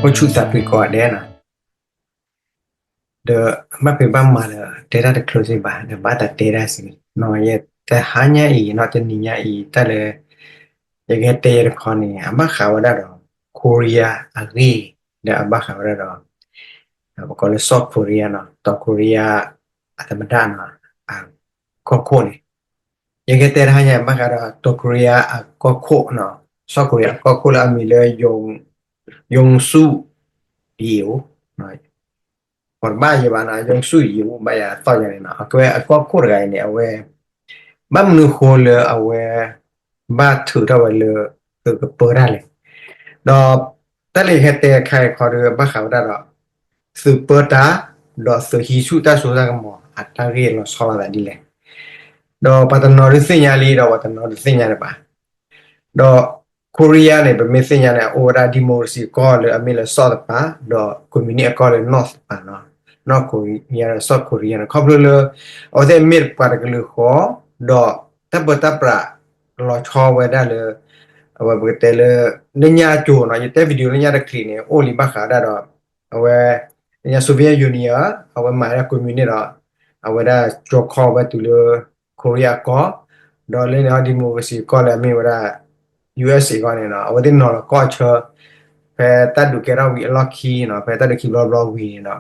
အိၣ်ဆူၣ်သးဖှံကိးဂၤဒဲးနီၤ, ဒီးဘၣ်ဖံးဘၣ်မၤဒီး တဲတၢ်တချုးစ့ၢ်ဘၣ်, ဒီးဘၣ်တၢ်တဲတၢ်စ့ၢ်ကီးနီၤ, ယတဟါညါအံၤနီၤ တနံၤညါအံၤ တၢ်လၢ ယကဟဲတဲယဲတခီန့ၣ် အဘၣ်ဃးဝဲဒၣ်ဒီး Korea အဂ့ၢ်, ဒီးအဘၣ်ဃးဝဲဒၣ်ဒီး ပကိးလၢ South Korea နီၤ, တီၢ် Korea အသမ္မတနီၤ, အကီၢ်ခိၣ်န့ၣ် ယကတဲတဟါညါ ဘၣ်ဃးဒီး တီၢ် Korea အကီၢ်ခိၣ်နီၤ, South Korea အကီၢ်ခိၣ်လၢအမံၤလၢ Yoon Suk Yeol, ပှၤတဘၣ်ယဲဘၣ်နီၤ, Yoon Suk Yeol ဘၣ်ယၤသီၣ်ယၤန့ၣ်နီၤ, အကဲဝဲအကီၢ်ခိၣ်တဂၤအံၤန့ၣ် အဝဲ ဘၣ်မနုၤဃိလၢအဝဲ ဘၣ်ထုးထီၣ်ဝဲလၢ သုးကပၢတၢ်လဲၣ်, ဒီး တၢ်လၢယဟဲတဲခါအံၤခီဒီး ဘၣ်ဃးဝဲဒၣ်ဒီး သုးပၢတၢ် ဒီးသုးဟံးဆူၣ်တၢ်စိတၢ်ကမီၤ အတၢ်ဂ့ၢ်လီၤဆီလိာ်သးဒ်လဲၣ်, ဒီးပှၤတနီၤဒုးသ့ၣ်ညါလံ ဒီးပှၤတနီၤဒုးသ့ၣ်ညါတဘၣ်, ဒီး Korea န့ၣ် ပမ့ၢ်သ့ၣ်ညါန့ၣ် အအိၣ်ဝဲဒၣ် democracy အကီၢ်လၢအမ့ၢ်လၢ south တပၤ, ဒီး communist အကီၢ်လၢ north တပၤနီၤ, North Korea ဒီး South Korea န့ၣ် ခီဖျိလၢ အဝဲသ့ၣ်မ့ၢ်ပှၤတကလုာ်ဃီ, ဒီးတၢ်ပၢတၢ်ပြး လီၤဆီဝဲဒၣ်လၢ အဝဲပကတဲလၢ လၢညါအစိၤနီၤ, ယတဲ video လၢညါတချံးန့ၣ် အိၣ်လံဘၣ်ဃးဒၣ်ဒီး အဝဲ လၢညါ Soviet Union အဝဲမၤဝဲဒၣ် communist ဒီး အဝဲဒၣ်ကၠီခီဝဲတုၤလၢ Korea အကီၢ်, ဒီးလၢန့ၣ် democracy အကီၢ်လၢအမ့ၢ်ဝဲဒၣ် U S A အကီၢ်န့ၣ်နီၤ, အဝဲသ့ၣ်နီၤလီၤကီၢ်ဆၢ ဖဲတၢ်ဒုးကဲထီၣ်ဝံၤအလီၢ်ခံနီၤ, ဖဲတၢ်ဒုးခံဘျီဘျီဝံၤန့ၣ်နီၤ,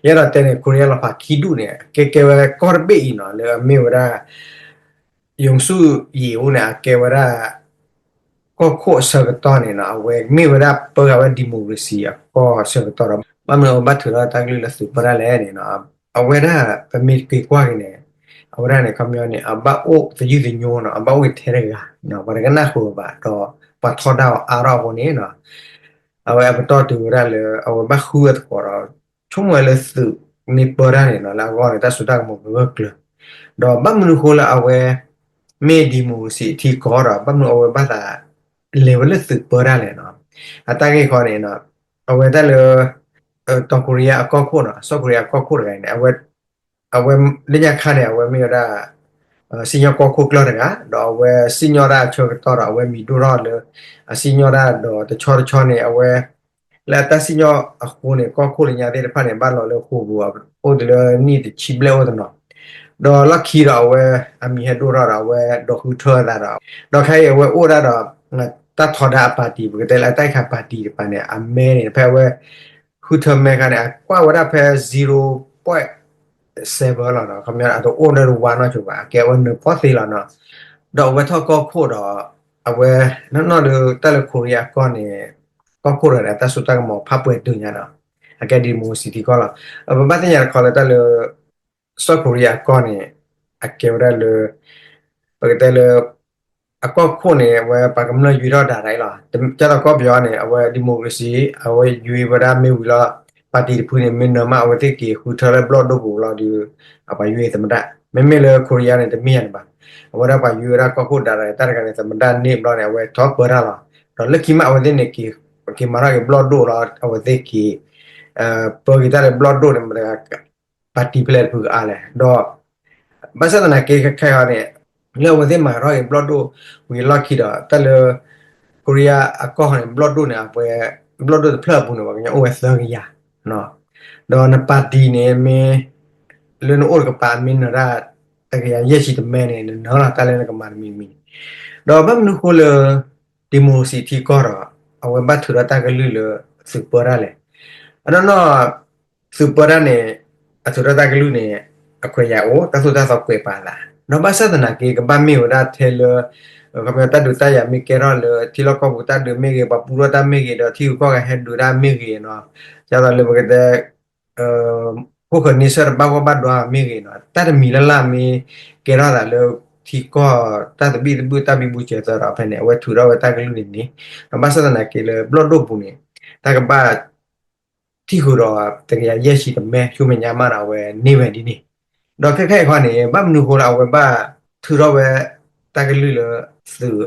ယအဲၣ်ဒိးတဲန့ၣ် Korea လီၤဖးခံဒူၣ်န့ၣ် ကဲကဲဝဲကီၢ်တဘ့ၣ်အံၤနီၤ, လၢအမ့ၢ်ဝဲဒၣ် Yoon Suk Yeol န့ၣ် အကဲဝဲဒၣ် ကီၢ်ခိၣ်အဆၢကတီၢ်န့ၣ်နီၤ, အဝဲမ့ၢ်ဝဲဒၣ်ပၢဃာ်ဝဲ democracy အကီၢ်အဆၢကတီၢ်ဒီး ဘၣ်မနုၤအဝဲဘၣ်ထုးထီၣ်တၢ်ကလုၢ်လၢသုးပၢတၢ်လဲၣ်န့ၣ်နီၤ, အဝဲဒၣ်ပမ့ၢ်က့ၤကွၢ်က့ၤန့ၣ် အဝဲဒၣ်န့ၣ် ခီပညီန့ၣ် အဘၣ်အိၣ်သယုၢ်သညိနီၤ, အဘၣ်အိၣ်က့ၤထဲတဂၤ, ပှၤတကနၣ်ဃုာ်ဘၣ်, ဒီးပှၤထီဒါအီၤအါထီၣ်အဃိန့ၣ်နီၤ, အဝဲအပတီၢ်တုၤဝဲဒၣ်လၢ အဝဲဘၣ်ဃုအသကိးဒီး ဆိကမိၣ်ဝဲလၢသုးမ့ၢ်ပၢတၢ်န့ၣ်နီၤ, လၢအဂီၢ်န့ၣ် တၢ်စိတၢ်ကမီၤကဂၢၢ်ကျၢၤ, ဒီးဘၣ်မနုၤဃိလၢအဝဲ မ့ၢ် democracy ထံကီၢ်ဒီး ဘၣ်မနုၤအဝဲဘၣ်သး လဲၤဝဲလၢသုးပၢတၢ်လဲၣ်နီၤ, အတၢ်ဂ့ၢ်ခီန့ၣ် အဝဲတၢ်လၢ တီၢ် Korea အကီၢ်ခိၣ်နီၤ, South Korea အကီၢ်ခိၣ်တဂၤန့ၣ် အဝဲ အဝဲ လၢညါခါန့ၣ် အဝဲမ့ၢ်ဝဲဒၣ် စံၣ်ညီၣ်ကီၢ်ခိၣ်ကျၢၢ်တဂၤ, ဒီးအဝဲစံၣ်ညီၣ်တၢ်အဆၢကတီၢ်ဒီး အဝဲမံၤဒိၣ်ထီၣ်လၢ အစံၣ်ညီၣ်တၢ်ဒီးတဆီတဆီန့ၣ် အဝဲ လၢအတၢ်စံၣ်ညီၣ်အဃိန့ၣ် ကီၢ်ခိၣ်လၢညါသ့ၣ်တဖၣ်န့ၣ် ဘၣ်လီၤလၢဃိာ်ပူၤ အိၣ်တုၤလၢနံၣ်တဆံဘျဲၣ်အိၣ်တနီၤ, ဒီးလီၢ်ခံဒီးအဝဲ အမံၤဟဲဒိၣ်ထီၣ်ဒီး အဝဲဒိးဃုထၢအသးဒီး ဒီးခဲအံၤအဝဲအိၣ်ဒၣ်ဒီး တၢ်ထီဒါအပၣ်တံၣ် ပကတဲလၢအတၢ်အံၤခါပၣ်တံၣ်တပၤန့ၣ် အမဲန့ၣ် ဖဲအဝဲ ဃုထၢမဲခါန့ၣ် အကွၢ်ဝဲဒၣ်ဖဲ zero point seven လီၤနီၤ, ခီပညီအတအိၣ်ဒီးဝါနီၢ်ဆိဘၣ်, အကဲဝဲနၢၤဖီသ့လီၤနီၤ, ဒီးအဝဲထီၣ်ကီၢ်ခိၣ်ဒီး အဝဲ နီၢ်နီၢ်ဒီးတၢ်လၢ Korea အကီၢ်န့ၣ် ကီၢ်ခိၣ်ဒီးန့ၣ် အတၢ်စိတၢ်ကမီၤဖးပှဲၤဒိၣ်ညါဒီး အကဲ democracy ထံကီၢ်လီၤ, ပဘၣ်သ့ၣ်ညါတခီလၢတၢ်လၢ South Korea အကီၢ်န့ၣ် အကဲဝဲဒၣ်လၢ ပကတဲလၢ အကီၢ်ခိၣ်န့ၣ် အဝဲပှၤကမျၢၢ်ယွ့ထီၣ်ဒၣ်ရၢ်လီၤ, ကၢ်သိးကီၢ်ပယီၤန့ၣ် အဝဲ democracy အဝဲယွ့ဝဲဒၣ်မ့ၢ်ဝံၤလီၤ, ပၣ်တံၣ်တဖုန့ၣ် မ့ၢ်နၢၤမး အဝဲသ့ၣ်က့ၤဃုထၢလၢဘျီၣ်ဒိၣ်ပူၤလီၤဒီး အပှၤယွ့သမ္မတ, မ့မ့ၢ်လၢ Korea န့ၣ် တမ့ၢ်ယၤန့ၣ်ဘၣ်, အဝဲဒၣ်ပှၤယွ့ဝဲဒၣ်ကီၢ်ခိၣ်ဒၣ်ရၢ် တၢ်တဂၤန့ၣ် သမ္မတန့ၢ်ဘျီန့ၣ် အဝဲထီၣ်ပၢတၢ်လီၤ, ဒီးလၢခံမး အဝဲသ့ၣ်န့ၣ် က့ၤမၤထီၣ်က့ၤဘျီၣ်ဒိၣ်လီၤ, အဝဲသ့ၣ်က့ၤ ပၢက့ၤတၢ်လၢဘျီၣ်ဒိၣ်န့ၣ် မတၤတဂၤ ပၣ်တံၣ်ဖဲလဲၣ်တဖုကအါလဲၣ်, ဒီး ဘၣ်ဆၣ်သနာ်က့ခဲခါအံၤန့ၣ် လၢအဝဲသ့ၣ်မၤထီၣ်က့ၤဘျီၣ်ဒိၣ်ဝံၤအလီၢ်ခံဒီး တၢ်လၢ Korea အကီၢ်န့ၣ် ဘျီၣ်ဒိၣ်န့ၣ် အဝဲ ဘျီၣ်ဒိၣ်တဖျၢၣ်အပူၤန့ၣ် ပှၤကညီအိၣ်ဝဲသၢကယၤ, ဒီးနပၣ်တံၣ်န့ၣ်မ့ၢ် လၢနအိၣ်တကပၤမ့ၢ်နၢၤဒၣ် တကယၤယဲၢ်ဆံတမဲန့ၣ် နနၢၤလီၤတၢ်လၢနကမၤတမံၤတမံၤန့ၣ်, ဒီးဘၣ်မနုၤဃိလၢ democracy ထံကီၢ်ဒီး အဝဲဘၣ်ထုးထီၣ်တၢ်ကလုၢ်လၢသုးပၢတၢ်လဲၣ်, အနီၢ်နီၢ် သုးပၢတၢ်န့ၣ် အထုးထီၣ်တၢ်ကလုၢ်န့ၣ် အခွဲးယာ်အိၣ် တၢ်သိၣ်တၢ်သီကွဲးပာ်သး, ဒီးဘၣ်ဆၣ်သနာ်က့ ကဘၣ်မ့ၢ်ဝဲဒၣ်ထဲလၢ ခီပညီတၢ်ဒုးတၢ်ယၤမ့ၢ်ကဲထီၣ်လၢ ထံလီၢ်ကီၢ်ပူၤတၢ်ဒုးမ့ၢ်ဂ့ၤ ပှၤပူထီၣ်တၢ်မ့ၢ်ဂ့ၤ ဒီးထံဂုၤကီၢ်ဂၤဟဲဒုးတၢ်မ့ၢ်ဂ့ၤနီၤ, ဒ်သိးလၢပကတဲ ခိၣ်ဃၢၤန့ဆၢၣ်တဘၣ်ဂီၢ်ဘၣ်ဒွါမ့ၢ်ဂ့ၤနီၤ, တၢ်တမံၤလၢ်လၢ်မ့ၢ်ကဲထီၣ်သးလၢထံကီၢ်တၢ်သဘံၣ်သဘုၣ်တၢ်ဘံဘူဆဲးသၢဒီးဖဲန့ၣ် အဝဲထုးထီၣ်ဝဲတၢ်ကလုၢ်န့ၣ်န့ၣ်, ဒီးဘၣ်ဆၣ်သနာ်က့လၢဘျီၣ်ဒိၣ်ပူၤန့ၣ် တၢ်ကဘၣ် ထံၣ်ဃုာ်ဒီးတကယၤယဲၢ်ဆံတမဲ ဆူမဲာ်ညါမးဒီးအဝဲန့ၢ်ဝဲဒ်န့ၣ်, ဒီးခဲခဲအံၤခီန့ၣ် ဘၣ်မနုၤဃိလၢအဝဲဘၣ်ထုးထီၣ်ဝဲတၢ်ကလုၢ်လၢသုး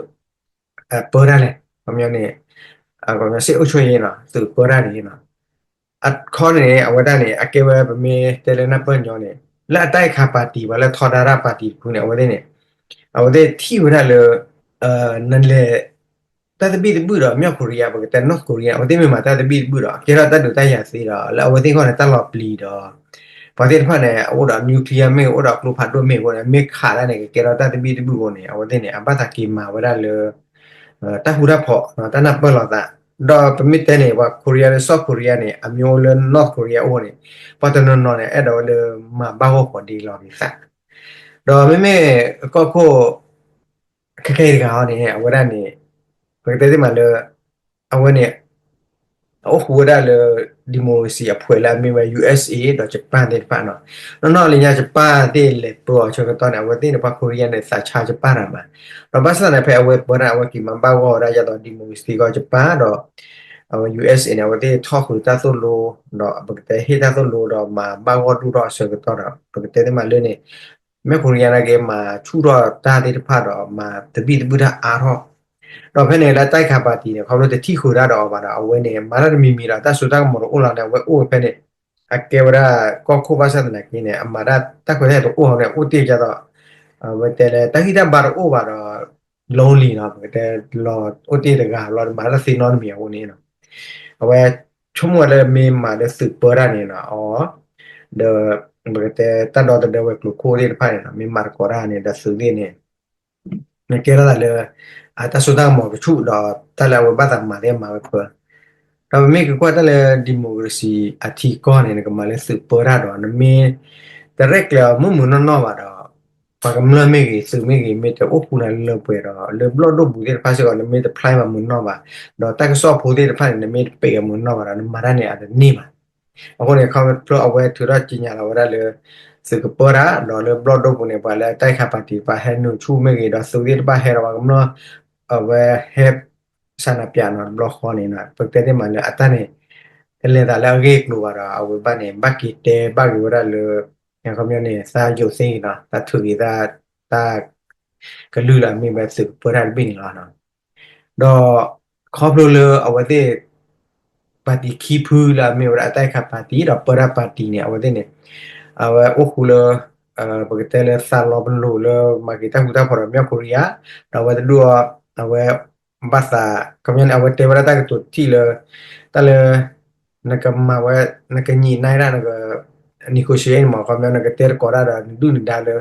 ပၢတၢ်လဲၣ်, ခီပညီန့ၣ် ခီပညီ စစ်အုပ်ချုပ်ရေး သုးပၢတၢ်န့ၣ် အခီန့ၣ် အဝဲဒၣ်န့ၣ်အကဲဝဲပမ့ၢ်တဲလၢနၢ်ပၢၢ်ညီန့ၣ် လၢအတၢ်အံၤခါပၣ်တံၣ် ပှၤလၢထီဒါတၢ်ပၣ်တံၣ်တဖုန့ၣ် အဝဲသ့ၣ်န့ၣ် အဝဲသ့ၣ်ထံၣ်ဝဲဒၣ်လၢ နလဲၤ တၢ်သဘံၣ်သဘုၣ်ဒီး မြောက်ကိုရီးယား ပကတဲ North Korea အဝဲသ့ၣ်မ့ၢ်မၤတၢ်သဘံၣ်သဘုၣ်ဒီး အကဲထီၣ်တၢ်ဒုးတၢ်ယၤသ့ဒီး လၢအဝဲသ့ၣ်အဂီၢ်န့ၣ် တၢ်လီၤပျံၤဒီး ပှၤသ့ၣ်တဖၣ်န့ၣ် အအိၣ်ဒီး nuclear မ့ၢ်ဂ့ၤ အိၣ်ဒီးအကျိဖးဒိၣ်မ့ၢ်ဂ့ၤန့ၣ် မ့ၢ်ခးဒၣ်န့ၣ် ကကဲထီၣ်တၢ်သဘံၣ်သဘုၣ်အဃိန့ၣ် အဝဲသ့ၣ်န့ၣ် အဘၣ်သးက့ၤမၤဝဲဒၣ်လၢ တၢ်ဃူတၢ်ဖိး တၢ်နၢ်ပၢၢ်လိာ်သး ဒီးပမ့ၢ်တဲန့ၣ် ပှၤ Korea လၢ South Korea န့ၣ် အမျိုးလၢ North Korea အအိၣ်န့ၣ် ပှၤတနီၤနီၤန့ၣ် အဲၣ်ဒိးဝဲလၢမၤဘၣ်ဂီၢ်ဃီၤဒ်လီၤက့ၤသး ဒီးမ့မ့ၢ်ကီၢ်ခိၣ် ခဲခဲအံၤတဂၤဟီန့ၣ် အဝဲဒၣ်န့ၣ် ပကတဲသ့မးလၢ အဝဲန့ၣ် အအိၣ်ဃူဝဲဒၣ်လၢ democracy အဖှဲးလၢအမ့ၢ်ဝဲ ယူအက်စ်အေ ဒီး Japan သ့ၣ်တဖၣ်နီၤ. နီၢ်နီၢ်လၢညါ Japan သ့ၣ်လဲၤပၢအီၤဆၢကတီၢ်န့ၣ် အဝဲသ့ၣ်န့ၣ် ပှၤ Korea န့ၣ် သးဆါ Japan တၢ်မး, ဒီးဘၣ်ဆၣ်သနာ်က့ ဖဲအဝဲပၢတၢ် အဝဲက့ၤမၤဘၣ်ဂီၢ်ဝဲဒၣ်ယၤဒီး democracy ကီၢ် Japan ဒီး အဝဲ ယူအက်စ်အေ န့ၣ် အဝဲသ့ၣ်ထီၣ်ဃုာ်တၢ်သိၣ်လိ ဒီးပကတဲဟ့ၣ်တၢ်သိၣ်လိဒီးမၤဘၣ်ဂီၢ်ဒိၣ်ထီၣ်အဆၢကတီၢ်ဒီး ပကတဲသ့မးလၢန့ၣ် မ့ၢ် Korea နာ်က့ မၤဆူၣ်ထီၣ်တၢ်သ့ၣ်တဖၣ်ဒီး မၤသဘံၣ်သဘုၣ်တၢ်အါထီၣ် ဒီးဖဲန့ၣ်လၢ အတိုက်အခံ party န့ၣ် ခီဖျိတထံၣ်ဃုာ်တၢ်ဒီးအီၤဘၣ်ဒီး အဝဲန့ၣ် မၤတၢ်တမံၤမံၤဒီး တၢ်စိတၢ်ကမီၤတအိၣ်လီၤန့ၣ် အဝဲအိၣ်ဝဲဖဲန့ၣ် အကဲဝဲဒၣ်ကီၢ်ခိၣ်ဘၣ်ဆၣ်သနာ်က့န့ၣ် အမၤတၢ်တၢ်ခွဲးတၢ်ယာ်တအိၣ်ဟီန့ၣ် အိၣ်တ့ၢ်ကသိး အဝဲတဲလၢ တၢ်ဂံၢ်တၢ်ဘါတအိၣ်ဘၣ်ဒီး lonely နီၤ ပကတဲလီၤအိၣ်တ့ၢ်တဂၤဘျီ တမၤတၢ်သ့နီတမံၤအဃိန့ၣ် အဝဲ ဆိကမိၣ်ဝဲလၢမ့ၢ်မၤလၢသုးပၢတၢ်န့ၣ်နီၤ အီၤ ဒီး ပကတဲတၢ်ဒီသဒၢဝဲကျိၤခိၣ်သ့ၣ်တဖၣ်န့ၣ်နီၤ မ့ၢ်မၤသကိးတၢ်န့ၣ် ဒီးသုးသ့ၣ်န့ၣ် နကဲထီၣ်သးလၢ အတၢ်စိတၢ်ကမီၤကဆူၣ်ဒီး တၢ်လၢအဝဲဘၣ်သးမၤသ့ၣ်မၤဝဲပၢ ဒီးပမ့ၢ်က့ၤကွၢ်တၢ်လၢ democracy အထံကီၢ်န့ၣ် နကမၤလၢသုးပၢတၢ်ဒီး နမ့ၢ် တရဲၣ်ကျဲၤအီၤမုၢ်မုၢ်နီၢ်နီၢ်ဘၣ်ဒီး ပှၤကမျၢၢ်မ့ၢ်ဂ့ၤ သုးမ့ၢ်ဂ့ၤ မ့ၢ်တအိၣ်ဃူနၤလၢပှဲၤဒီး လၢဘျီၣ်ဒိၣ်ပူၤသ့ၣ်တဖၣ်စ့ၢ်ကီး နမ့ၢ်တဖျါမၤမုာ်နီၢ်ဘၣ် ဒီးတၢ်ကစီၣ်ဖိသ့ၣ်တဖၣ်န့ၣ် နမ့ၢ်တပ့းအမုာ်နီၢ်ဘၣ်ဒီး နမၤတၢ်န့ၣ်အတန့ၢ်ဘၣ်. အဃိန့ၣ် ခီဖျိအဝဲထုးထီၣ်က့ၤညါလီၤဝဲဒၣ်လၢ သုးကပၢတၢ် ဒီးလၢဘျီၣ်ဒိၣ်ပူၤန့ၣ် ပှၤလၢအတိုက်အခံ party တဖၣ်ဟဲနုာ်ဆူၣ်မ့ၢ်ဂ့ၤ ဒီးသုးသ့ၣ်တဖၣ်ဟဲဒီးပှၤကမျၢၢ် အဝဲဟဲ ဆန္ဒပြ နီၤ တဘျီဃီန့ၣ် ပကတဲသ့မးလၢအတၢ်န့ၣ် တလဲၤသးလၢအဂ့ၢ်အကျိၤဘၣ်ဒီး အဝဲဘၣ်န့ၣ် ဘၣ်က့ၤတဲဘၣ်က့ၤဝဲဒၣ်လၢ ခီပညီန့ၣ် သးယိာ်သ့နီၤ သးထုးက့ၤသး တၢ်ကလုၢ်လၢအမ့ၢ်ဝဲသုးကပၢတၢ်တဘ့ၣ်န့ၣ်လီၤ. ဒီးခီဖျိလၢအဝဲသ့ၣ် party ခံဖုလၢအမ့ၢ်ဝဲဒၣ် အတိုက်အခံ party ဒီးပၢတၢ် party န့ၣ် အဝဲသ့ၣ်န့ၣ် အဝဲအိၣ်ဃူလၢ ပကတဲလၢသးလီၤပလိာ်လၢမၤက့ၤတၢ်ဃူတၢ်ဖိးဒီး မြောက်ကိုရီးယား ဒီးအဝဲတဒူၣ်အီၤ အဝဲ ဘၣ်သး ခီပညီန့ၣ် အဝဲတဲဝဲဒၣ်တၢ်ကတိၤထံၣ်လၢ တၢ်လၢ နကမၤဝဲ နကညံးနါဒၣ်နက negotiate န့ၣ်မး ခီပညီနကတဲသကိးတၢ်ဒီး နဒုၣ်နဒါလၢ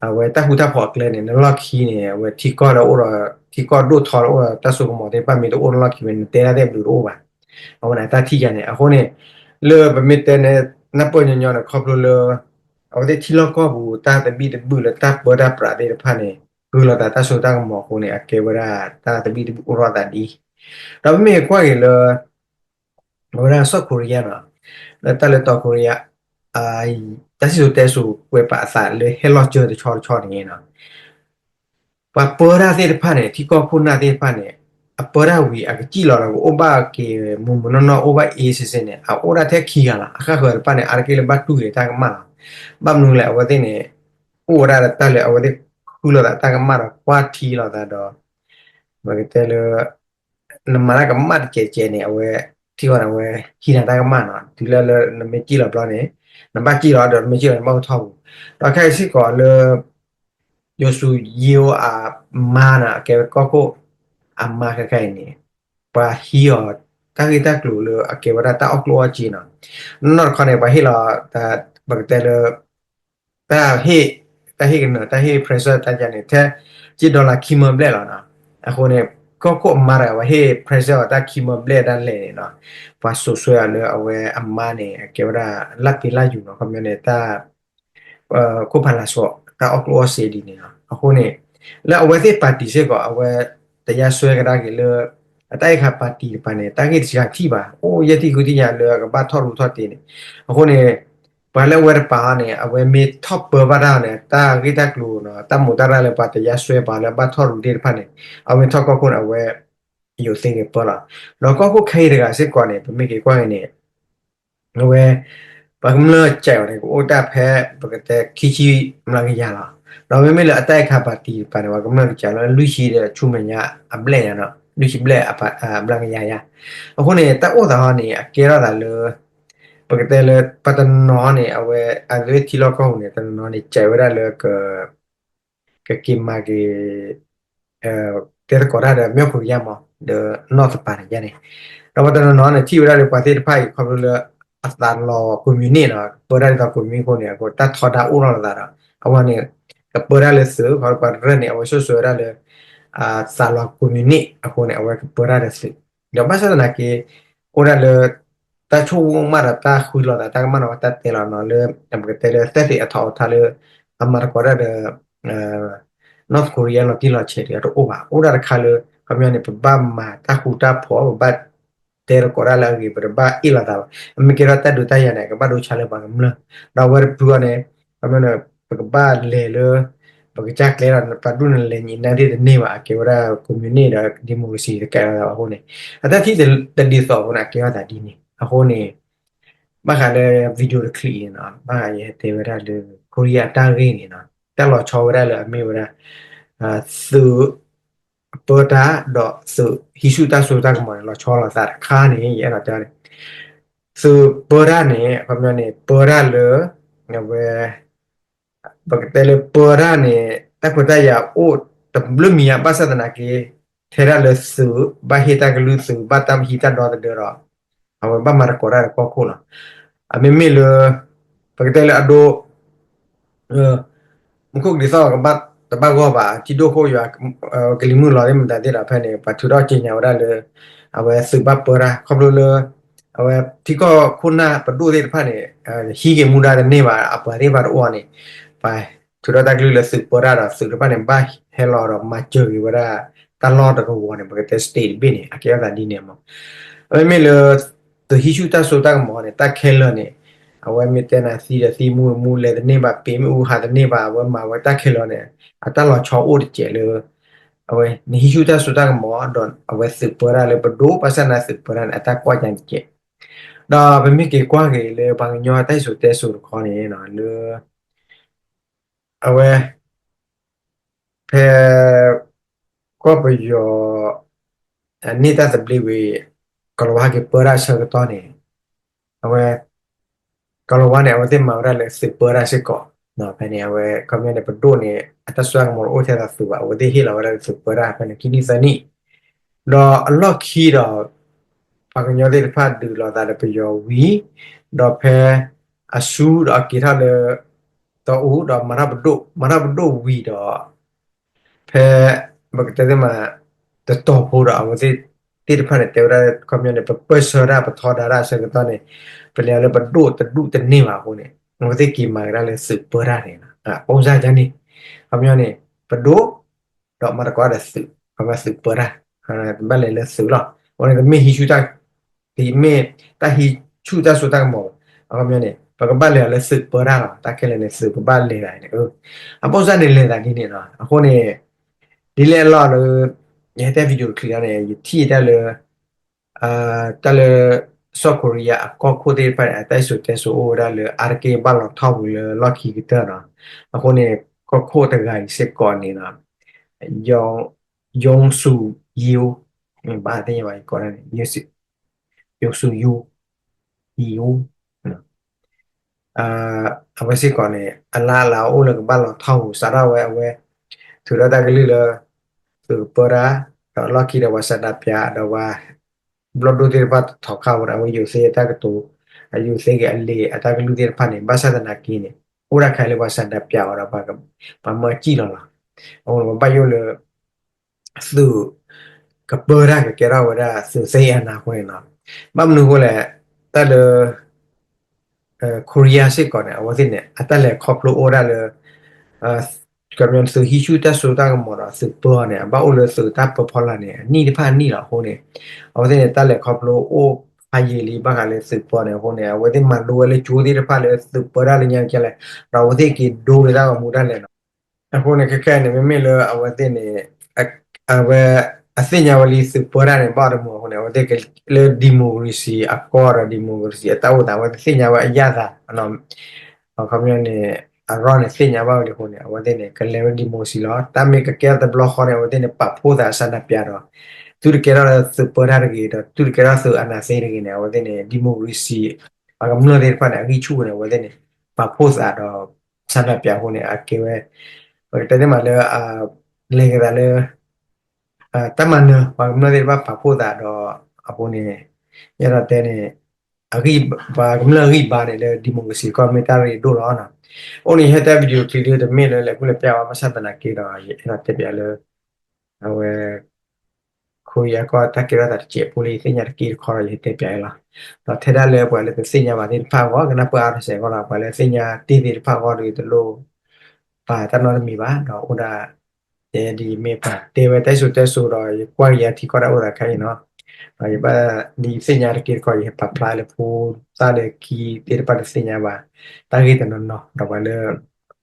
အဝဲတၢ်ဃူတၢ်ဖိးအကျဲန့ၣ် နလီၢ်ခံန့ၣ် အဝဲထံကီၢ်လၢအိၣ်ဒီး ထံကီၢ်ဒိၣ်ထီလၢအိၣ်ဒီးတၢ်စိကမီၤသ့ၣ်တဖၣ်မ့ၢ်တအိၣ်နလီၢ်ခံဝဲ နတဲတၢ်သ့ၣ်ဘျုးတအိၣ်ဘၣ်. အဝဲန့ၣ်တၢ်ထံၣ်ယၤန့ၣ် အဃိန့ၣ် လၢပမ့ၢ်တဲန့ၣ် နၢ်ပၢၢ်ညီညီန့ၣ် ခီဖျိလၢ အဝဲသ့ၣ်ထံလီၢ်ကီၢ်ပူၤ တၢ်သဘံၣ်သဘုၣ်လၢတၢ်ပၢတၢ်ပြးသ့ၣ်တဖၣ်န့ၣ် ဃုလိာ်သးတၢ်စိတၢ်ကမီၤအဃိန့ၣ် အကဲဝဲဒၣ်တၢ်သဘံၣ်သဘုၣ်အိၣ်ထီၣ်သးဒ်အံၤ, ဒီးပမ့ၢ်ကွၢ်က့ၤလၢ အဝဲဒၣ် South Korea နီၤ, လၢတၢ်လၢ South Korea တၢ်စံၣ်စိၤတဲစိၤကွဲးပာ်အသးလၢဟဲလီၤစၢၤတဆီတဆီန့ၣ်နီၤ ပှၤပၢတၢ်သ့ၣ်တဖၣ်န့ၣ် ထံကီၢ်ခိၣ်နၢ်သ့ၣ်တဖၣ်န့ၣ် အပၢတၢ်ဝံၤ အကစံၣ်လီၤဒီးကအိၣ်ဘၣ်က့ၤမုၢ်မုၢ်နီၢ်နီၢ် အိၣ်ဘၣ်အ့စ့စ့န့ၣ် အအိၣ်ဒၣ်ထဲခံဂၤလီၤ. အဃၣ်ဃၢၤတဖၣ်န့ၣ် အါတက့ၢ်လၢဘၣ်တူၢ်က့ၤတၢ်ကမၣ်လီၤ. ဘၣ်မနုၤလဲၣ် အဝဲသ့ၣ်န့ၣ် အိၣ်ဝဲဒၣ်ဒီးတၢ်လၢအဝဲသ့ၣ်ဃုလိာ်သးတၢ်ကမၣ်ဒီးကွၢ်ထံလိာ်သးဒီး ပကတဲလၢ နမၤတၢ်ကမၣ်တကဲးကဲးန့ၣ် အဝဲ ထံဂီၢ်န့ၣ် အဝဲဟံးနၤတၢ်ကမၣ်နီၤ, တုၤလၢလၢနမ့ၢ်စံၣ်လီၤဘျီန့ၣ် နဘၣ်စံၣ်လီၤဒီး နမ့ၢ်စံၣ်လီၤန့ၣ် ဘၣ်အိၣ်ထီၣ်ပူၤ, ဒီးခဲအံၤစ့ၢ်ကီးလၢ ယိၤစူယိၤအမါနီၤ အကဲဝဲကီၢ်ခိၣ်အမါခဲခါအံၤန့ၣ် ပှၤဟံးအီၤ တၢ်ဂ့ၢ်တၢ်ကျိၤလၢအကဲဝဲဒၣ်တၢ်အီၣ်ကျိၣ်အီၣ်စ့နီၤ, နီၢ်နီၢ်တခီန့ၣ် ပှၤဟ့ၣ်လီၤ ပကတဲလၢ တၢ်ဟ့ၣ် တၢ်ဟ့ၣ်ကနၢၤ တၢ်ဟ့ၣ် pressure တၢ်ယၤန့ၣ် ထဲ ကၠ့ dollar ခံမၢဘျဲၣ်လီၤနီၤ. အဃိန့ၣ် ကီၢ်ခိၣ်အမါတဂၤ ပှၤဟ့ၣ် pressure အီၤတၢ်ခံမၢဘျဲၣ်ဒၣ်လဲာ်န့ၣ်နီၤ, ပှၤစိာ်ဆှၢအီၤလၢအဝဲအမါန့ၣ် အကဲဝဲဒၣ် လၢပ့ၤလၢယူၤနီၤ ခီပညီန့ၣ် တၢ် ခိၣ်ဖးလာ်စီၤ တၢ်အီၣ်ကျိၣ်အီၣ်စ့ဒ်န့ၣ်လီၤ. အဃိန့ၣ် လၢအဝဲသ့ၣ် party စ့ၢ်ကီး အဝဲ တယါစွဲကဒါက့ၤလၢ အတၢ်အဲၣ်ခါ party တပၤန့ၣ် တၢ်ဂ့ၢ်တဆံးထံၣ်ဘၣ် အိၣ်ယဲၢ်ထံၣ်ဃုထံၣ်ညါလၢအကဘၣ်ထီၣ်ရူးထီၣ်တ့ၢ်န့ၣ်, အဃိန့ၣ် ပှၤလၢအဝဲတပၤဟီန့ၣ် အဝဲမ့ၢ်ထီၣ်ပၢဘၣ်တၢ်န့ၣ် တၢ်ဂ့ၢ်တၢ်ကျိၤနီၤ တၢ်မူးတၢ်ရၢ်လၢပှၤတယါစွဲပှၤလၢအဘၣ်ထီၣ်ရူးသ့ၣ်တဖၣ်န့ၣ် အဝဲထီၣ်ကီၢ်ခိၣ်န့ၣ် အဝဲ ယိၤသ့ဂ့ၤပၢလီၤ. ဒီးကီၢ်ခိၣ်ခဲအံၤတဂၤစ့ၢ်ကီးန့ၣ် ပမ့ၢ်က့ၤကွၢ်က့ၤန့ၣ် အဝဲ ပှၤကမျၢၢ်စဲးအီၤန့ၣ် ကအိၣ်တၢ်ဖဲ ပကတဲခံဆံမျးကယၤလီၤ. ဒီးမ့မ့ၢ်လၢအတၢ်အဲၣ်ခါ party တပၤန့ၣ် ပှၤကမျၢၢ်ကစဲးလီၤ လွံၢ်ဆံဒီးဆူမဲာ်ညါအဘျဲၣ်ညါနီၤ လွံၢ်ဆံဘျဲၣ်အမျးကယၤယါ. အဃိန့ၣ် တၢ်အိၣ်သးဟီန့ၣ် အကဲထီၣ်သးလၢ ပကတဲလၢ ပှၤတနီၤန့ၣ် အဝဲ အဝဲထံလီၢ်ကီၢ်ပူၤန့ၣ် တနီၤနီၤန့ၣ် စဲးဝဲဒၣ်လၢ ကက့ၤမၤက့ၤ တဲသကိးတၢ်ဒီး မြောက်ကိုရီးယားမး ဒီးနီၢ်သပၤန့ၣ်ယဲန့ၣ်, ဒီးပှၤတနီၤနီၤန့ၣ် ထံၣ်ဝဲဒၣ်လၢပှၤသ့ၣ်တဖၣ်အံၤ ခီဖျိလၢ အသးလီၤ communist နီၤ, ပၢတၢ်ဒ်သိး communist အဃိန့ၣ် အဃိတၢ်ထီဒါအိၣ်ထီၣ်လိာ်သးဒီး အဝဲန့ၣ် ကပၢတၢ်လၢသုး ခီဖျိပှၤတရၢၢ်န့ၣ် အဝဲဆိၣ်ဂ့ၤဝဲဒၣ်လၢ သးလီၤ communist အဃိန့ၣ် အဝဲကပၢတၢ်လၢသုး, ဒီးဘၣ်ဆၣ်သနာ်က့ အိၣ်ဒၣ်လၢ တၢ်ဆိၣ်ဂ့ၤမးဒီးတၢ်ဃုလီၤသး တၢ်ကမၣ်နီၤ တၢ်တဲလီၤနီၤလၢ ပကတဲလၢ သဲသ့ၣ်အထီအထါလၢ အမၤသကိးတၢ်ဒီး North Korea လီၤတံၢ်လီၤဆဲးဒီးတအိၣ်ဘၣ်, အိၣ်ဒၣ်တခါလၢ ခီပညီန့ၣ် ပဘၣ်မၤတၢ်ဃူတၢ်ဖိး ပဘၣ်တဲသကိးတၢ်လၢအဂ့ၤ ပတဘၣ်အ့ၣ်လိာ်သးဘၣ်, အမ့ၢ်ကဲထီၣ်တၢ်ဒုးတၢ်ယၤန့ၣ် ကဘၣ်ဒိဆါလၢပှၤကမျၢၢ်, ဒီးအဝဲတဖုအံၤန့ၣ် ခီပညီန့ၣ် ပကဘၣ်လဲၤလၢ ပကစၢ်ကျဲဒီး ပှၤဒူၣ်န့ၣ်လဲၤညံးနါသ့ၣ်တန့ၢ်ဘၣ်, အကဲဝဲဒၣ် communist ဒီး democracy တကဲလီၤသးဘၣ်အဃိန့ၣ် အတၢ်ထံၣ်တဒ်သိးအဃိန့ၣ် အကဲထီၣ်သးဒ်န့ၣ် အဃိန့ၣ် ဘၣ်ဃးလၢ video တချံးအံၤနီၤ ဘၣ်ဃးယဟဲတဲဝဲဒၣ်လၢ Korea အတၢ်ဂ့ၢ်န့ၣ်နီၤ တၢ်လီၤဆီဝဲဒၣ်လၢအမ့ၢ်ဝဲဒၣ် သုး ပၢတၢ်ဒီးသုးဟံးဆူၣ်တၢ်စိတၢ်ကမီၤန့ၣ် လီၤဆီလိာ်သးတခါန့ၣ် ယအဲၣ်ဒိးတဲန့ၣ် သုးပၢတၢ်န့ၣ် အခီပညီန့ၣ် ပၢတၢ်လၢ အဝဲ ပကတဲလၢပၢတၢ်န့ၣ် တၢ်ခွဲးတၢ်ယာ်အိၣ်တဘျုးမံၤညါ ဘၣ်ဆၣ်သနာ်က့ ထဲဒၣ်လၢသုး ဘၣ်ဟ့ၣ်တၢ်ကလုၢ်သုး ဘၣ်တၢ်ဟံးတၢ်ဒီသဒၢဒီး အဝဲဘၣ်မၤသကိးတၢ်ဒီးကီၢ်ခိၣ်လီၤ. အမ့မ့ၢ်လၢ ပကတဲလၢအဒိ မူခိၣ်ကဒံးသီၣ် တဘၣ်ဂီၢ်ဘၣ် ထံဒိၣ်ခိၣ်ယွၤ ကလံၤမုၢ်လီၤသ့ၣ်မတၤသ့ၣ်ဒီး ဖဲန့ၣ် ပှၤထုးထီၣ်က့ၤညါဝဲဒၣ်လၢ အဝဲသုးဘၣ်ပၢတၢ် ခီဖျိလၢ အဝဲထံကီၢ်ခိၣ်နၢ်ပဒိၣ်သ့ၣ်တဖၣ်န့ၣ် ဟံးက့ၤမူဒါတန့ၢ်ဘၣ် အပှၤသ့ၣ်တဖၣ်တအိၣ်န့ၣ် ပှၤထုးထီၣ်တၢ်ကလုၢ်လၢသုးပၢတၢ်ဒီးသုးတဖၣ်န့ၣ် ဘၣ်ဟဲလီၤဒီးမၤစၢၤက့ၤဝဲဒၣ် တၢ်လီၢ်တကဝီၤန့ၣ် ပကတဲ state တဘ့ၣ်န့ၣ် အကဲထီၣ်သးဒ်န့ၣ်မး အမ့မ့ၢ်လၢ သုးဟံးဆူၣ်တၢ်စိတၢ်ကမီၤန့ၣ် တၢ်ခဲလၢာ်န့ၣ် အဝဲမ့ၢ်တဲနၤသံဒီးသံမူမူလဲၤတန့ၢ်ဘၣ် ပ့ၤမ့ၣ်အူဟးတန့ၢ်ဘၣ် အဝဲမၤဝဲတၢ်ခဲလၢာ်န့ၣ် အတၢ်လီၤဆီအိၣ်တစဲးလၢ အဝဲ နဟံးဆူၣ်တၢ်စိတၢ်ကမီၤ ဒီးအဝဲသုးပၢတၢ်လၢပဒိၣ် ဘၣ်ဆၣ်သနာ်က့သုးပၢတၢ်န့ၣ် အတၢ်ကွၢ်ကါတစဲး ဒီးပမ့ၢ်က့ၤကွၢ်က့ၤလၢပှၤကညီတၢ်စံၣ်စိၤတဲစိၤတခီန့ၣ် လၢ အဝဲ ဖဲ ကီၢ်ပယီၤ န့ၢ်တၢ်သဘျ့ဝံၤ ကီၤလၤဝါဟဲက့ၤပၢတၢ်အဆၢကတီၢ်န့ၣ် အဝဲ ကီၤလၤဝါန့ၣ် အဝဲသ့ၣ်မၤဝဲဒၣ်လၢသုးပၢတၢ်စ့ၢ်ကီး ဖဲန့ၣ် အဝဲ ခီပညီန့ၣ် ပဒိၣ်န့ၣ် အတၢ်စိတၢ်ကမီၤတအိၣ်ထဲသိးသုးဘၣ် အဝဲသ့ၣ်ဟ့ၣ်လီၤဝဲဒၣ်သုးပၢတၢ်ဖဲန့ၣ် ခံနံၣ်သၢနံၣ် ဒီးအလီၢ်ခံဒီး ပှၤကညီသ့ၣ်တဖၣ်ဒုးလိာ်သးဒီးပယီၤဝံၤ ဒီးဖဲ အဆူဒီးအက့ၤထီၣ်လၢ တီအူဒီးမၤထီၣ်ပဒိၣ် မၤထီၣ်ပဒိၣ်ဝံၤဒီး ဖဲ ပကတဲသ့မး တတီၤဖိဒီးအဝဲသ့ၣ်တဖၣ်န့ၣ် တဲဝဲဒၣ်ခီပညီန့ၣ် ပပၢၢ်ဆၢတၢ်ပထီဒါတၢ်အဆၢကတီၢ်န့ၣ် ပလဲၤလၢပဒိၣ်တဒူၣ်တန့ၢ်ဘၣ်အဃိန့ၣ် အဝဲသ့ၣ်က့ၤမၤကဒါလၢသုးပၢတၢ်န့ၣ် အအိၣ်စၢ်ကန့ၣ် ခီပညီန့ၣ် ပဒိၣ် ဒီးမၤသကိးဒီးသုး ခီပညီသုးပၢတၢ် ဘၣ်လဲၤလၢသုးလီၤ အဃိန့ၣ် တမ့ၢ်ဟံးဆူၣ်တၢ် တမ့ၢ်တၢ်ဟံးဆူၣ်တၢ်စိတၢ်ကမီၤဘၣ် အခီပညီန့ၣ် ပကဘၣ်လဲၤလၢသုးပၢတၢ်လီၤ တၢ်ခဲလၢာ်န့ၣ် သုးကဘၣ်လဲၤဒၣ်န့ၣ် အပိၢ်စၢ်န့ၣ်လဲၤသးဒ်န့ၣ်လီၤ အဃိန့ၣ် ဒ်လဲၣ်အလီၢ်လၢ ယဟဲတဲ video တချံးအံၤန့ၣ် ယထံၣ်တၢ်လၢ တၢ်လၢ စီၤကီရံယါအကီၢ်ခိၣ်သ့ၣ်တဖၣ်န့ၣ် အတၢ်စံၣ်စိၤတဲစိၤအိၣ်ဝဲဒၣ်လၢအါတက့ၢ်ဘၣ်လီၤထီၣ်ပူၤလၢလီၢ်ခံကတၢၢ်နီၤ အဃိန့ၣ် ကီၢ်ခိၣ်တဂၤအံၤစ့ၢ်ကီးန့ၣ်နီၤ ယုံစူယိ ဘၣ်သ့ၣ်ညါဘၣ် ယကိးဒၣ်န့ၣ် ယုံစူယိ ယိ အဝဲစ့ၢ်ကီးန့ၣ် အလါအလါအိၣ်လၢကဘၣ်လီၤထီၣ်ပူၤ စးထီၣ်ဝဲအဝဲ ထုးထီၣ်တၢ်ကလုၢ်လၢ သုးကပၢတၢ် ဒီးလီၢ်ခံဒီးပှၤဆန္ဒပြ ဒီးပှၤ ဘျီၣ်ဒိၣ်သ့ၣ်တဖၣ်ထီၣ်ခးဝဲဒၣ် အဝဲယိၤသ့အတၢ်ကတိၤ အယိၤသ့ဂ့ၤအလံာ်အတၢ်ကလုၢ်သ့ၣ်တဖၣ်န့ၣ် ဘၣ်ဆၣ်သနာ်က့န့ၣ် အိၣ်ဒၣ်ခဲလၢာ်ပှၤဆန္ဒပြအီၤဒီး ပှၤမၢစံၣ်လီၤလီၤ အဃိန့ၣ် ပဘၣ်ယိၣ်လၢ သုး ကပၢတၢ်ကကဲထီၣ်ဝဲဒၣ်သုးသ့ၣ်အနၢ်အဃိန့ၣ်လီၤ. ဘၣ်မနုၤအဃိလဲၣ် တၢ်လၢ Korea စ့ၢ်ကီးန့ၣ် အဝဲသ့ၣ်န့ၣ် အတၢ်လဲၤခီဖျိအိၣ်ဒၣ်လၢ ကမျၢၢ်သုးဟံးဆူၣ်တၢ်စိတၢ်ကမီၤဒီးသုးပၢအီၤန့ၣ် အဘၣ်အိၣ်လၢသုးတၢ်ပၢဖီလာ်န့ၣ် အနံၣ်တဖၣ်အနံၣ်လီၤအဃိန့ၣ် အဝဲသ့ၣ်န့ၣ် တၢ်လဲၤခီဖျိအိၣ်ဖးယံာ်လံဘၣ်ဃးလၢသုးပၢန့ၣ်အဃိန့ၣ် အဝဲသ့ၣ်မၤလိဝဲလၢကၠိသ့ၣ်တဖၣ်လၢသုးပၢတၢ်လၢညါကလဲၣ် ဒီးအဝဲသ့ၣ်က့ၤဒိလၢတၢ်ဂီၤမူတၢ်လဲၣ်လီၤ. အဃိန့ၣ် ခဲခဲန့ၣ် မ့မ့ၢ်လၢအဝဲသ့ၣ်န့ၣ် အဝဲ အသ့ၣ်ညါဝဲလံသုးပၢတၢ်န့ၣ် ဘၣ်တမူအဃိန့ၣ် အဝဲသ့ၣ်ကလၢ democracy အကီၢ်ဒီး democracy အတၢ်အိၣ်သး အဝဲသ့ၣ်သ့ၣ်ညါဝဲအယၣ်သး အခီပညီန့ၣ် အရီၣ်န့ၣ်သ့ၣ်ညါဘၣ်ဝဲလံအဃိန့ၣ် အဝဲသ့ၣ်န့ၣ် ကလဲၤဝဲ democracy လီၤ. တၢ်မ့ၢ်ကကဲထီၣ်တဘျီဃီန့ၣ် အဝဲသ့ၣ်န့ၣ် ပာ်ဖှိၣ်သးဆန္ဒပြဒီး သုတကဲထီၣ်လၢသုးပၢတၢ်တဂ့ၤ ဒီးသုတကဲထီၣ်သုးအာဏာသိမ်းတဂ့ၤန့ၣ် အဝဲသ့ၣ်န့ၣ် democracy ပှၤကမျၢၢ်သ့ၣ်တဖၣ်န့ၣ် အဂံၢ်ဆူၣ်န့ၣ် အဝဲသ့ၣ်န့ၣ် ပာ်ဖှိၣ်သးဒီး ဆန္ဒပြအဃိန့ၣ် အကဲဝဲ ပကတဲသ့မးလၢ လဲၤက့ၤသးလၢ တၢ်မၤနၢၤ ပှၤကမျၢၢ်သ့ၣ်တဖၣ်ပာ်ဖှိၣ်သးဒီး အဃိန့ၣ် ယအဲၣ်ဒိးတဲန့ၣ် ပှၤကမျၢၢ်အဂံၢ်ဘါန့ၣ်လၢ democracy ကီၢ်မ့ၢ်တၢ်ရ့ဒိၣ်လီၤ. အဃိန့ၣ် ယဟဲတဲ video clip ဒ်တမ့ၢ်လၢလဲၤကူၣ်လဲၤပျၢ်ဘၣ် ဘၣ်ဆၣ်သနာ်က့ဒီး ယအဲၣ်ဒိးတဲပၠးလၢ အဝဲ ခိယဲၢ်ကီၢ်တၢ်ကဲထီၣ်သးတစဲးဖိလၢယသ့ၣ်ညါတက့ၢ်တခီဒီး ယဟဲတဲပၠးအီၤလီၤ. ဒီးထဲဒၣ်လၢပှၤလၢတသ့ၣ်ညါဘၣ်သ့ၣ်တဖၣ်အဂီၢ် ကနၢ်ပၢၢ်အါထီၣ်စဲးအဂီၢ်လီၤ. ပှၤလၢသ့ၣ်ညါတ့ၢ်သ့ၣ်တဖၣ်အဂီၢ်ဒီး တလိၣ်ပာ်တၢ်နီတမံၤဘၣ် ဒီးအိၣ်ဒၣ် ယဲဒ်ယမ့ၢ်ပှၤတဲဝဲတၢ်စံၣ်စိၤတဲစိၤဒီး ယကွၢ်ကယၤထံကီၢ်တၢ်အိၣ်သးခဲအံၤနီၤ ဒီးယဘၣ်ဒ်ယသ့ၣ်ညါတက့ၢ်တခီ ယဟဲပာ်ဖျါလၢဖိသၣ်လၢခံသ့ၣ်တဖၣ်တသ့ၣ်ညါဘၣ် တၢ်ဂ့ၢ်တနီၤနီၤ ဒီးပှၤလၢ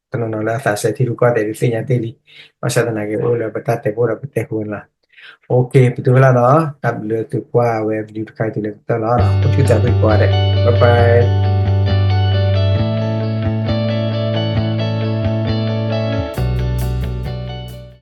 တနီၤနီၤလၢအသးစဲထံရူၢ်ကီၢ်သဲးဒ်သ့ၣ်ညါတ့ၢ်လံ ဘၣ်ဆၣ်သနာ်က့အိၣ်လၢပတၢ်တဲဖိဒီးပတဲဃုာ်န့ၣ်လီၤ. ပတုၤဖဲလၢ်နီၤ တၢ်ဘျုးသုကွၢ်ဝဲ video တခါအံၤတုၤလၢကတၢၢ်လီၤ. ပထံၣ်သးသကိးဂၤဒဲး bye bye.